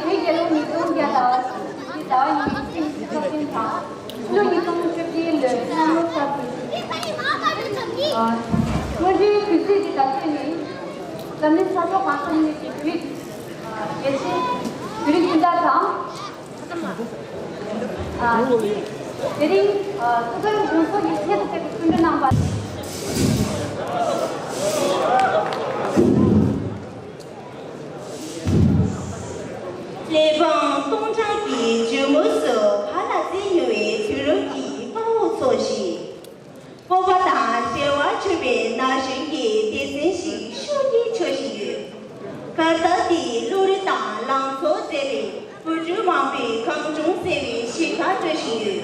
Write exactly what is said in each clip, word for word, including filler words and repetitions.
བོད་རྒྱལ་ལོ་ཉིས་སྟོང་བརྒྱ་ཟླ་བ་གསུམ་པའི་ཟླ་བ་ཉི་ཤུ་རྩ་བཞི་ཚོགས་ཆེན་དང་། ཕྱི་ལོ་ཉིས་སྟོང་བཅོ་བརྒྱད་ལོའི་གནམ་ལོ་གསར་བརྗེ། སྔོན་འགྲོའི་དུས་ཚོད་ཀྱི་བརྡ་སྤྲོད་ནི། འཛམ་གླིང་ས་ཕྱོགས་གང་ས་གནས་ཀྱི་བོད་རྒྱལ་སྤྱིའི་བོད་རིགས་སྤུན་ཟླ་དང་། དེ་རིང་ཐུགས་ཁུར་དགོངས་ཚོགས་ཀྱི་ཆེད་དུ་ཕེབས་པའི་སྐུ་མགྲོན་རྣམ་པ། གླེགས་བམ་སྟོང་ཕྲག་གི་མཇུག་མུས་སུ་ཕར་ལ་བརྩེགས་མྱུར་བའི་དུས་རབས་ཀྱི་དཔའ་བོ་ཚོ་ཞིག་སྤོབས་པ་དང་བརྩེ་བ་མཆོད་པའི་ན་གཞོན་གྱི་སྡེ་ཚན་ཞིག་ཤུགས་ཀྱིས་འཕྱུར་བཞིན་ཡོད། གར་སྟེགས་འདིའི་བློ་རིག་དང་ལང་ཚོ་མཛེས་པའི་བུ་ཕྲུག་མང་པོས་གངས་ལྗོངས་གསལ་བའི་གཞིས་ཀ་སྤྲོད་བཞིན་ཡོད།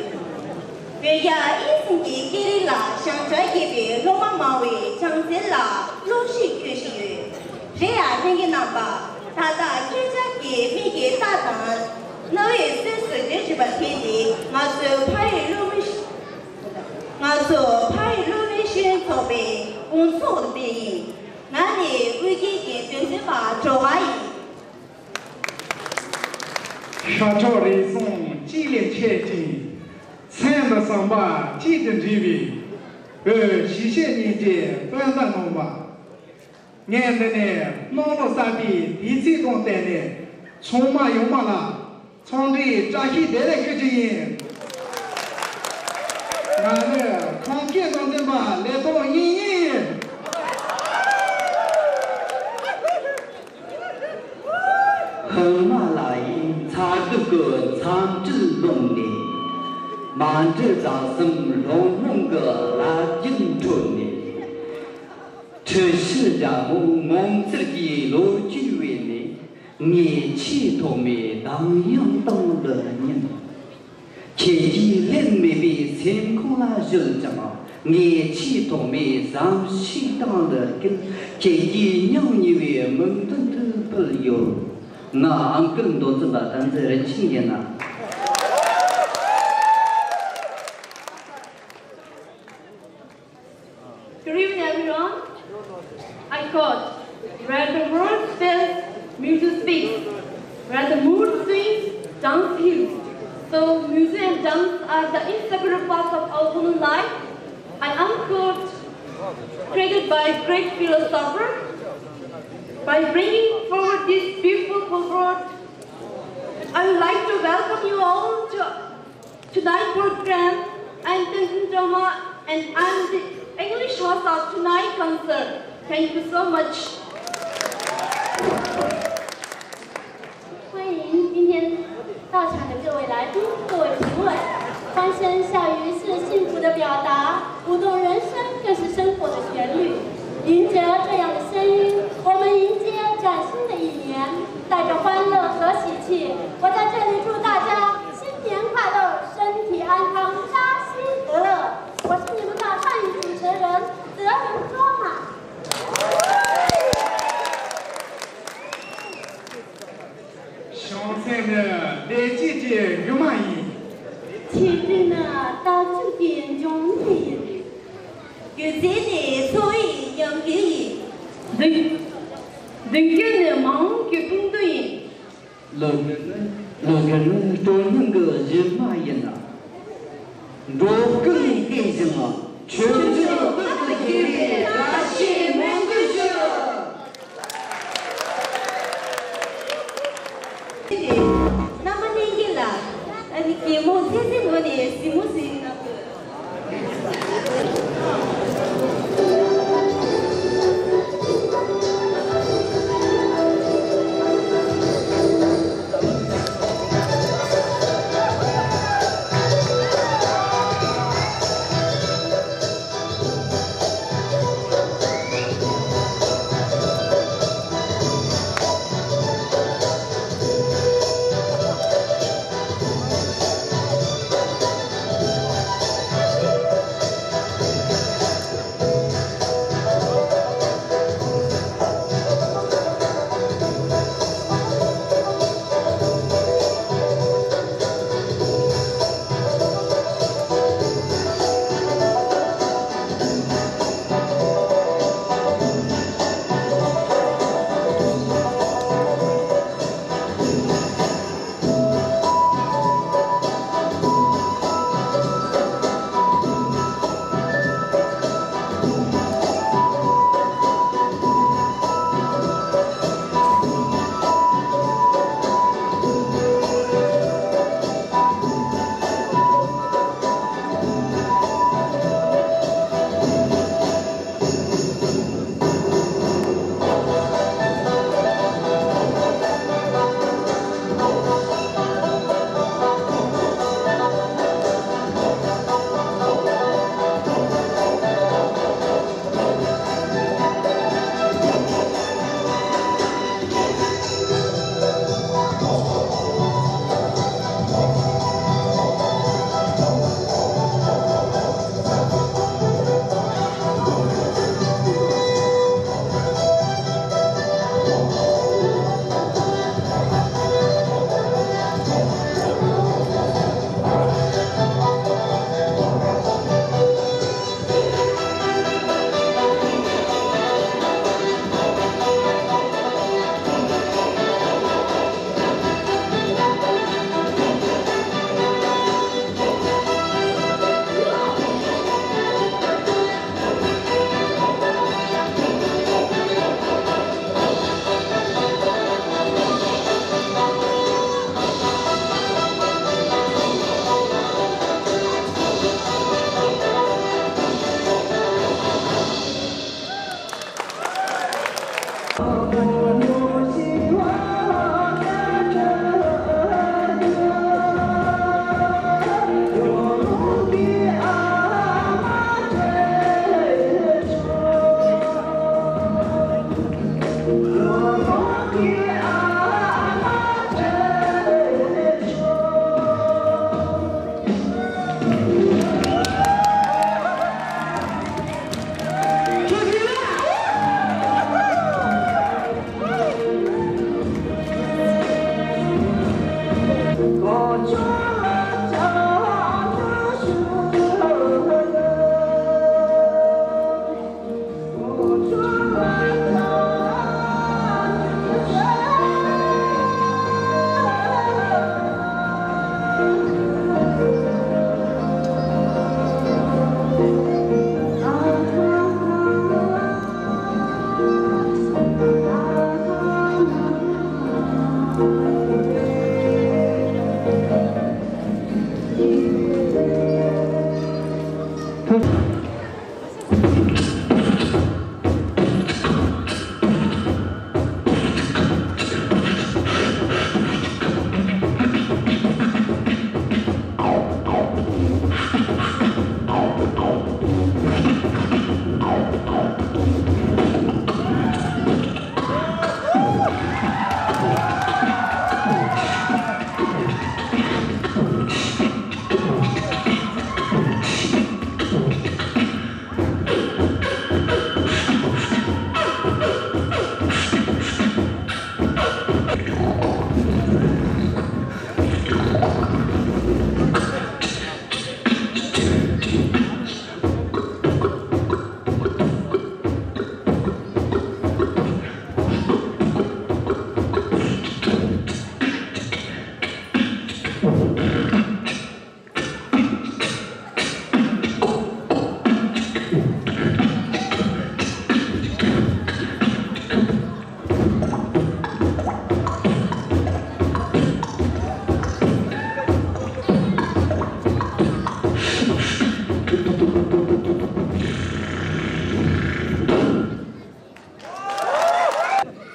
བོད་རྒྱ་དབྱིན་གསུམ་གྱི་སྐད་རིགས་ལ་ཞན་ཆ་རྒྱས་པའི་སློབ་མ་མང་བོས་སྦྱང་ཚན་ལ་བློ་ཤུགས་སྐྱེད་བཞིན་ཡོད། རེད་ཡ་ལྷན་རྒྱས་རྣམ་པ། ད་ལྟ་སྐད་ཆ་གི་མིག་གི་ལྟ་དང་རྣ་བའི་སེམས་སུ་འདྲེས་བཞིན་པ་དེ་ནི་ང་ཚོའི་ཕ་ཡུལ་སློབ་མ་ཞིག་ང་ཚོ་ཕ་ཡུལ་སློབ་མའི་ཤེས་ཡོན་ཚོགས་པའི་དགོངས་ཚུལ་དེ་ཡིན། ང་ནི་དབུས་སྐད་ཀྱི་དོན་ཚན་པ་སྒྲོལ་དཀར་ཡིན། ཤར་ཕྱོགས་རིག་གཞུང་གཅིག་ལས་མཆེད་ཅིང་། མཚན་དང་བསམ་པ་གཅིག་ཏུ་འདྲེས་པའི་བོད་གཞིས་བྱེས་གཉིས་ཀྱི་སྤུན་ཟླ་རྣམ་པ། ངས་འདི་ནས་གནམ་ལོ་གསར་པའི་དུས་ཚིགས་དང་བསྟུན་ནས་ཚང་མ་ཡོང་མ་ལ་འཚམས་འདྲིའི་བཀྲ་ཤིས་བདེ་ལེགས་ཞུ་རྒྱུ་ཡིན། ང་ནི་ཁམས་སྐད་ནང་འཛིན་པ་ལེགས་མཐོང་དབྱིག་གཉེན་ཡིན། ཧི་མ་ལ་ཡའི་མཚར་སྡུག་གི་མཚམས་སྤྲིན་ལོངས་ནས། མ་འདྲིས་རྩ་གསུམ་ལྷུང་ལྷུང་གི་རླབས་རྒྱུན་ཁྲོད་ནས། འཁྲུལ་ཞིག་རྒྱ་མོ་ངོ་མཚར་གྱི་ལོ་རྒྱུས་བས་ནས། ངའི་ཆེས་ཐོག་མའི་གདངས་དབྱངས་དང་ལུས་ཉིན། ཁྱེད་ཀྱིས་ལེན་མེད་པའི་སེམས་ཁོང་ལ་བཞུད་ཅིང་། ངའི་ཆེས་ཐོག་མའི་བསམ་ཤེས་དང་ལུས་སྐལ། ཁྱེད་ཀྱིས་སྙིང་ཉེ་བའི་མིག་མདུན་དུ་ཕུལ་ཡོད། ང་ཨང་ཀི་མདོ་འཛིན་པ་བསྟན་འཛིན་རིན་ཆེན་ཡིན། Good evening, everyone. I quote, "Where the world fails, music speaks. Where the mood swings, dance heals." So, music and dance are the inseparable parts of our human life. I unquote, created by great philosopher. By bringing forward this beautiful proverb, I would like to welcome you all to Tonight's program, I'm Tenzin Joma and I'm the English host of tonight's concert. Thank you so much. 欢迎今天到场的各位来宾、各位评委。欢声笑语是幸福的表达，舞动人生更是生活的旋律。迎着这样的声音，我们迎接崭新的一年，带着欢乐和喜气。我在这里祝大家 新年快乐，身体安康，扎心得乐。我是你们的汉语主持人泽林卓玛。ཤོང་ཚད་ནི་བདེ་སྐྱིད་ཀྱི་རྒྱུ་མ་ཡིན། ཆེ་འདོད་ནི་རྟག་ཅིག་གི་འབྱུང་གནས་ཡིན། སྒྱུ་རྩལ་ནི་འཚོ་བའི་ཉམས་རྒུད་ཡིན། མདུན་མདུན་སྐྱོད་ནི་མ་འོངས་ཀྱི་ཕུགས་འདུན་ཡིན། ལོ་རྒྱུས་ནི་ལོ་རྒྱུས་ནི་སྤྲོ་སྣང་གི་གཞི་མ་ཡིན་ན། འགྲོ་ཀུན་ལས་བརྟེན་ཞིང་ཆོས་འབྱོར་སྟོབས་སུ་སྐྱེ་བའི་བཀྲ་ཤིས་སྨོན་འདུན་ཞུ། རྣམ་པ་ལྷན་རྒྱས་ལ་ཨ་ནི་གད་མོ་ཚད་ཚད་ངོས་ནས་གཟིགས་མོ་གཟིགས་གནང་དགོས།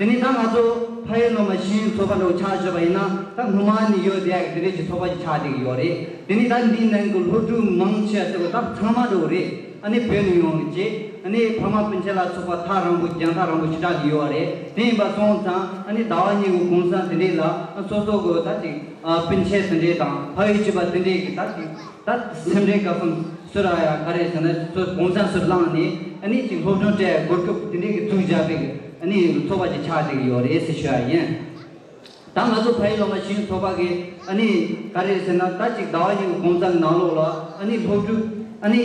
དེ་ནས་ད་ང་ཚོ་ཕ་ཡུལ་ལོ་མ་ཤེས་ཡོན་ཚོགས་པ་འདྲ་བོ་ཆ་བཞག་པ་ཡིན་ན། ད་སྔོན་མ་ནས་ཡོད་དེ་ཡག་དེ་འདྲས་ཀྱི་ཚོགས་པ་ཞིག་ཆགས་བསྡད་ཀྱི་ཡོད་རེད། དེ་ནས་ད་འདིའི་ནང་གི་སློབ་ཕྲུག་མང་ཆེ་ཟེར་བ་ད་ཚང་མ་འདྲ་བོ་རེད། ཨ་ནི་བོད་ནས་ཡོང་གི་ཅིག་ཨ་ནི་ཕ་མ་སྤུན་མཆེད་ལ་སོགས་པ་ཐག་རིང་པོ་རྒྱང་ཐག་རིང་པོ་ཞེ་དྲག་གི་ཡོད་རེད། དེ་ཡིན་པ་སོང་ཙང་ཨ་ནི་ཟླ་བ་གཉིས་ཀྱི་གུང་སེང་དེ་འདྲས་ལ་སོ་སོ་གི་ད་ཅིག་སྤུན་མཆེད་དེ་འདྲས་དང་ཕ་ཡུལ་གཅིག་པ་དེ་འདྲས་ཀྱི་ད་ཅིག་ད་སེམས་ཁྲལ་དགའ་བསམ་སུ་ར་ཡ་ག་རེ་ཟེར་ན་སོ་གུང་སེང་སུ་བླངས་ནས་ཨ་ནི་ཅིག་སློབ་སྦྱོང་སྤྲད་གོ་སྐབས་དེ་འདྲས་ཀྱི་བཙུགས་བཞག་པའི་ཨ་ནི་ཚོགས་པ་ཅིག་ཆགས་བསྡད་ཀྱི་ཡོད་རེད་ཟེར་ཞུ་ཡ་ཡིན། ད་ང་ཚོ་ཕ་ཡུལ་ལོ་མ་ཤེས་ཡོན་ཚོགས་པ་གིས་ཨ་ནི་ག་རེ་ཟེར་ན་ད་ཅིག་ཟླ་བ་གཉིས་ཀྱི་གུང་སེང་གི་ནང་ལོགས་ལ་ཨ་ནི་སློབ་ཕྲུག་ཨ་ནི་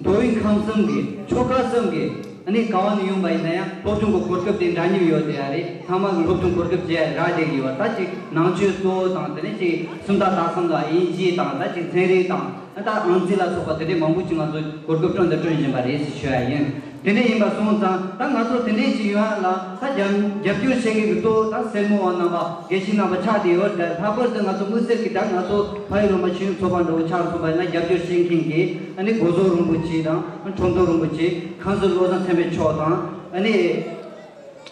མདོ་དབུས་ཁམས་གསུམ་གྱི་ཆོལ་ཁ་གསུམ་གྱི་ཨ་ནི་ག་བ་ནས་ཡོང་པ་ཡིན་ན་ཡང་སློབ་སྦྱོང་གི་གོ་སྐབས་དེ་འདྲ་མཉམ་ཡོད་དེ་ཡ་རེད། ཚང་མ་གི་སློབ་སྦྱོང་གོ་སྐབས་བཅས་རག་བསྡད་ཀྱི་ཡོད། ད་ཅིག་ནང་ཆོས་གཙོ་བོ་དང་དེ་ནས་ཅིག་སུམ་རྟགས་དག་གསུམ་ལ་དབྱིན་ཇི་དང་ད་ཅིག་ཚན་རིག་དང་ད་ཨང་རྩིས་ལ་སོགས་པ་དེ་འདྲའི་མང་པོ་ཅིག་ང་ཚོ་གོ་སྐབས་བསྐྲུན་དང་བསྐྲུན་བཞིན་པ་རེད་ཟེར་ཞུ་ཡ་ཡིན། དེ་འདྲ་ཡིན་པ་སོང་ཙང་ད་ང་ཚོ་དེ་འདྲའི་ཅིག་ཡོང་ཡ་ལ་ད་རྒྱབ་རྒྱབ་སྐྱོར་བྱེད་མཁན་གྱི་གཙོ་བོ་ད་སེར་མོ་བ་རྣམ་པ་དགེ་བཤེས་རྣམ་པ་ཆགས་བསྡད་ཡོད། ད་ལྷག་པར་དུ་ང་ཚོ་དམིགས་བསལ་གྱི་ད་ང་ཚོ་ཕ་ཡུལ་ལོ་མ་ཤེས་ཡོན་ཚོགས་པ་འདྲ་བོ་ཆགས་སོང་པ་ཡིན་ན་རྒྱབ་སྐྱོར་བྱེད་མཁན་གྱི་ཨ་ནི་གོ་ཟོ་རིན་པོ་ཆེ་དང་ཁྲོམ་ཐོག་རིན་པོ་ཆེ་ཁང་ཟུར་བློ་བཟང་མཚན་དཔལ་མཆོག་དང་ཨ་ནི།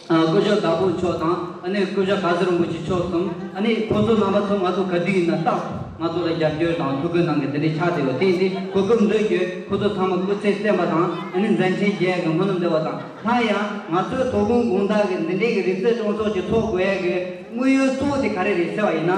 ཨ་སྐུ་ཞབས་དྭགས་པོ་མཆོག་དང་ཨ་ནི་སྐུ་ཞབས་ག་ཟི་རིན་པོ་ཆེ་མཆོག་གསུམ། ཨ་ནི་ཁོ་ཚོ་རྣམ་པ་ཚོ་ང་ཚོ་ག་དུས་ཡིན་ན་རྟག་ང་ཚོ་ལ་རྒྱབ་སྐྱོར་དང་ཐུགས་ཁུར་གནང་གི་དེ་འདྲའི་ཆགས་བསྡད་ཡོད། དེ་ཡིན་དུས་གོ་སྐབས་འདི་བརྒྱུད་ཁོ་ཚོ་ཚང་མ་སྐུ་ཚེ་བརྟན་པ་དང་ཨ་ནི་མཛད་འཕྲིན་རྒྱས་ཀྱི་སྨོན་ལམ་འདེབས་པ་དང་། སླར་ཡང་ང་ཚོའི་དོ་དགོང་དགོང་དག་གི་འདི་འདྲའི་གི་རིག་རྩལ་སྤྲོ་ཚོགས་ཀྱི་ཚོགས་དགོས་ཡ་གི་དམིགས་ཡུལ་གཙོ་བོ་དེ་ག་རེ་རེད་ཟེར་བ་ཡིན་ན།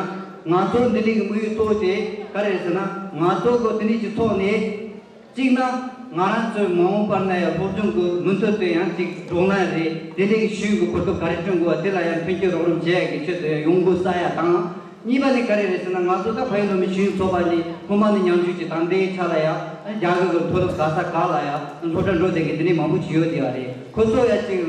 ང་ཚོ་འདི་འདྲའི་གི་དམིགས་ཡུལ་གཙོ་བོ་དེ་ག་རེ་རེད་ཟེར་ན། ང་ཚོ་གི་འདི་འདྲའི་གི་ཚོགས་ནས། གཅིག་ན་ང་རང་ཚོའི་མ་འོངས་པར་ན་ཡང་སློབ་སྦྱོང་གི་མུ་མཐུད་དུ་ཡང་ཅིག་བགྲོ་གླེང་རེད། དེ་འདྲའི་ཤུལ་གྱི་གོ་སྐབས་ག་རེ་བསྐྲུན་དགོས་པ་དེ་ལ་ཡང་མཐུན་རྐྱེན་རོགས་རམ་བྱེད་ཡག་གི་ཆེད་དུ་ཡང་ཡོང་སྒོ་བསག་ཡ་དང་། གཉིས་པ་ནི་ག་རེ་རེད་ཟེར་ན། ང་ཚོ་ད་ཕ་ཡུལ་ལོ་མི་ཤེས་ཡོན་ཚོགས་པ་ནི་སྔོན་མ་ནས་མཉམ་ཞུགས་ཀྱི་ད་ལྟའི་ཆ་ལ་ཡང་རྒྱ་གར་གྱི་མཐོ་སློབ་ག་ས་ག་ལ་ཡང་སློབ་གྲྭ་འགྲོ་བསྡད་མཁན་དེ་འདྲའི་མང་པོ་ཅིག་ཡོད་བསྡད་པ་རེད། ཁོ་ཚོ་ཡང་ཅིག་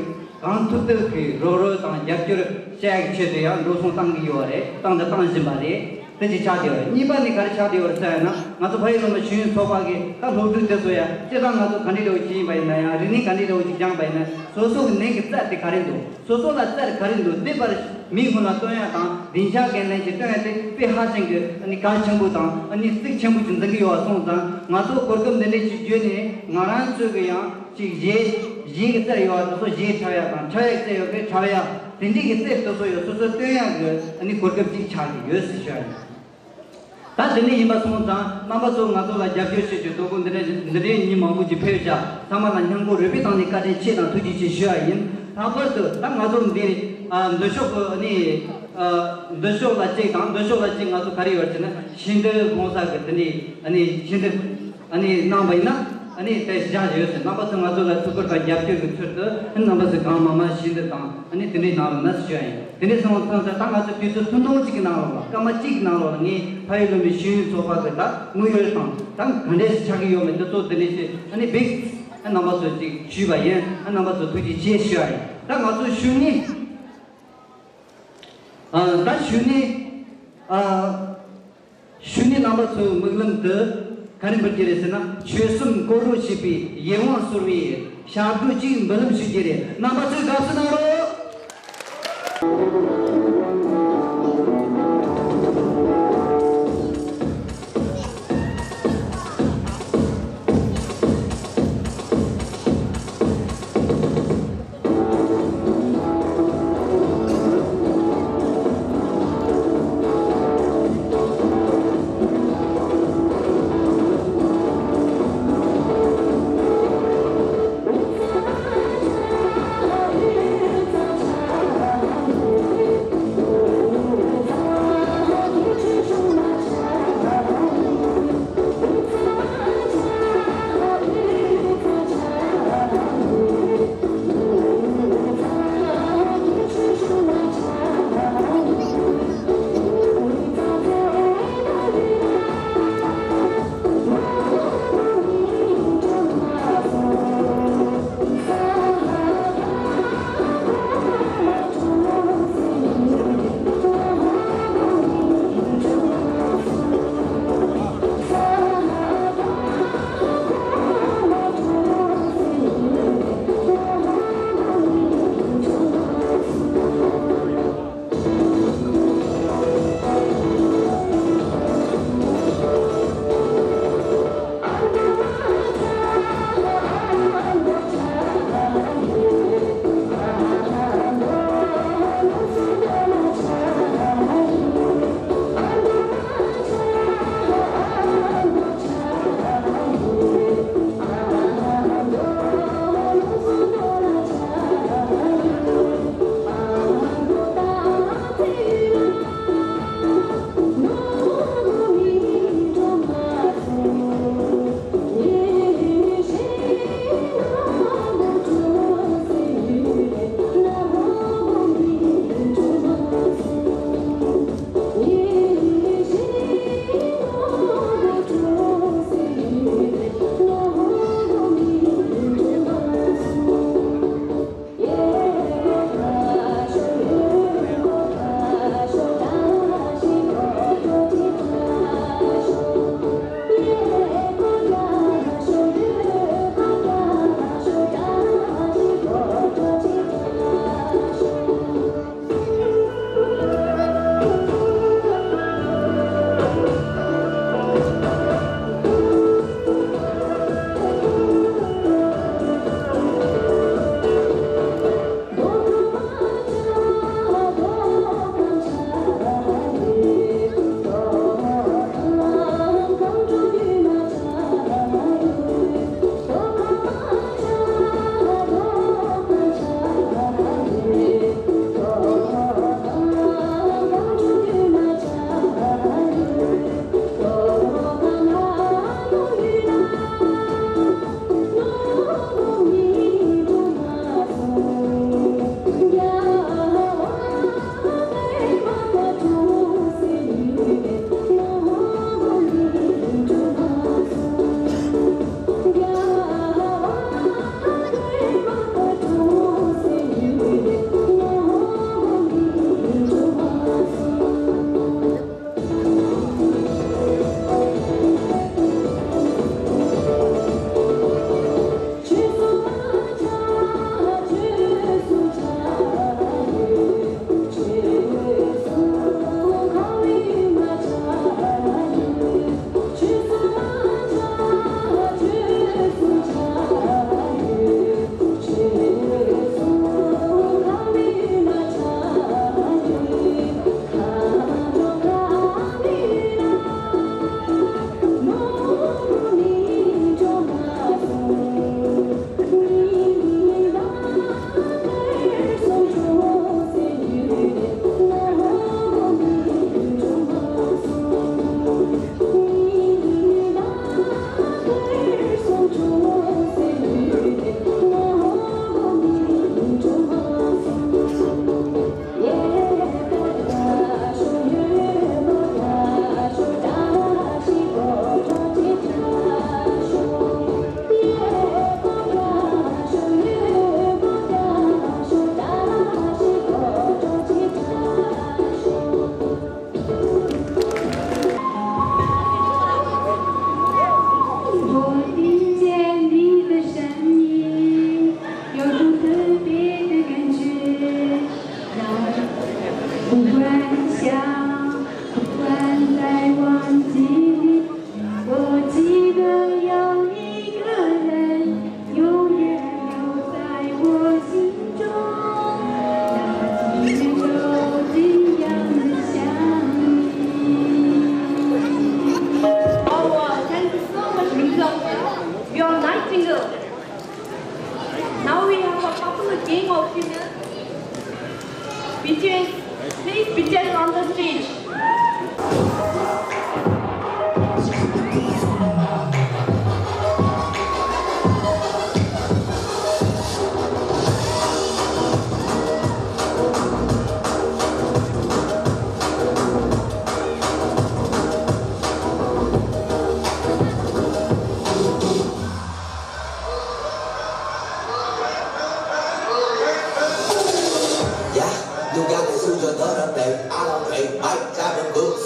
གང་ཐུབ་ཐུབ་ཀྱིས་རོགས་རོགས་དང་རྒྱབ་སྐྱོར་བྱེད་ཡག་གི་ཆེད་དུ་ཡང་འགྲོ་སོང་བཏང་གི་ཡོད་པ་རེད། བཏང་དང་བཏང་བཞིན་པ་རེད། དེ་གཅིག་ཆགས་བསྡད་ཡོད་རེད། གཉིས་པ་ནི་ག་རེ་ཆགས་བསྡད་ཡོད་རེད་ཟེར་ན། ང་ཚོ་ཕ་ཡུལ་ལོ་མ་ཤེས་ཡོན་ཚོགས་པ་གིས་ད་སློབ་ཕྲུག་དེ་ཚོ་ཡ་སྤྱིར་བཏང་ང་ཚོ་ག་འདྲ་འདྲ་བོ་ཞིག་ཡིན་པ་ཡིན་ན་ཡང་། རིག་གནས་ག་འདྲ་འདྲ་བོ་ཞིག་སྦྱངས་པ་ཡིན་ན། སོ་སོ་གི་ནང་གི་རྩལ་དེ་ག་རེ་འདུག་སོ་སོ་ལ་རྩལ་ག་རེ་འདུག་འདི་པར་མིའི་སྔོན་ལ་སྟོན་ཡ་དང་སྡིངས་ཆ་གང་ལེན་གྱི་སྟོན་ཡ་དེ་དཔེ་ཧ་ཅང་གི་ཨ་ནི་གལ་ཆེན་པོ་དང་ཨ་ནི་གཙིགས་ཆེན་པོ་ཞིག་འཛིན་གྱི་ཡོད་པ་སོང་ཙང་། ང་ཚོ་གོ་སྐབས་འདི་འདྲ་ཞིག་བརྒྱུད་ནས་ང་རང་ཚོ་གི་ཡང་ཅིག་གཞས་གཞས་ཀྱི་རྩལ་ཡོད་པ་དེ་ཚོ་གཞས་འཁྲབ་ཡ་དང་། འཁྲབ་ཡ་རྩལ་ཡོད་མཁན་འཁྲབ་ཡ། དེ་འདྲའི་གི་རྩལ་སོ་སོ་ཡོད་སོ་སོ་སྟོན་ཡག་གི་ཨ་ནི་གོ་སྐབས་ཅིག་ཆགས་ཀྱི་ཡོད་ཟེར་ཞུ་ཡ་ཡིན། ད་དེ་འདྲ་ཡིན་པ་སོང་ཙང་རྣམ་པ་ཚོ་ང་ཚོ་ལ་རྒྱབ་སྐྱོར་བྱེད་རྒྱུ་དོ་དགོང་འདི་འདྲ་འདི་འདྲའི་མི་མང་པོ་ཅིག་ཕེབས་བཞག་ཚང་མ་ལ་སྙིང་ཁོང་རུས་པའི་གཏིང་ནས་བཀའ་དྲིན་ཆེ་དང་ཐུགས་རྗེ་ཆེ་ཞུ་ཡ་ཡིན། ལྷག་པར་དུ་ད་ང་ཚོ་འདི་ཨ་འདི་ཕྱོགས་ཀྱི་ཨ་ནི་ཨ་འདི་ཕྱོགས་ལ་གཅིག་དང་འདི་ཕྱོགས་ལ་གཅིག་ང་ཚོ་ག་རེ་ཡོད་ཟེར་ན། ཤིང་འདི་སློང་ས་གི་དེ་འདྲའི་ཨ་ནི་ཤིང་འདི། ཨ་ནི་གནང་བ་ཡིན་ན། ཨ་ནི་དེ་བཞག་ཡོད་ཟེར། རྣམ་པ་ཚོས་ང་ཚོ་ལ་ཐུགས་ཁུར་དང་རྒྱབ་སྐྱོར་གྱི་ཚུལ་དུ་རྣམ་པ་ཚོས་གང་མང་མང་ཤིང་འདི་དང་ཨ་ནི་དེ་འདྲའི་གནང་རོགས་གནང་ཞུ་ཡ་ཡིན། དེ་འདྲའི་སོང་ཙང་ད་ང་ཚོ་དུས་ཚོད་ཐུང་ཐུང་གཅིག་གི་ནང་ལོགས་ལ། སྐར་མ་གཅིག་གི་ནང་ལོགས་ལ་ངས་ཕ་ཡུལ་ལུང་པའི་ཤེས་ཡོན་ཚོགས་པ་གི་ད་དམིགས་ཡུལ་དང་ད་ག་འདྲས་ཆགས་ཀྱི་ཡོད་མེད་དེ་ཚོ་དེ་འདྲས་ཞིག་ཨ་ནི་བིག་ཨ་རྣམ་པ་ཚོ་ཅིག་ཞུས་པ་ཡིན། ཨ་རྣམ་པ་ཚོ་ཐུགས་རྗེ་ཆེ་ཞུ་ཡ་ཡིན། ད་ང་ཚོ་ཞུ་ནི། ཨ་ད་ཞུ་ནི། ཨ། ཞུ་ནི་རྣམ་པ་ཚོའི་མིག་ལམ་དུ་ག་རེ་འབུལ་གྱི་རེད་ཟེར་ན། ཆོལ་གསུམ་བསྐོར་རོགས་བྱེད་པའི་ཡིད་དབང་གསོལ་བའི་ཞབས་བྲོ་གཅིག་འབུལ་ལམ་ཞུ་རྒྱུ་རེད། རྣམ་པ་ཚོས་དགའ་བསུ་གནང་རོགས།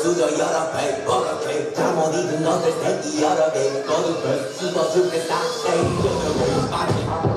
Tú lo lloras, babe, por lo que estamos diciendo, te estoy y ahora, babe, todo el mundo, si vos sufres, está, babe, yo te voy a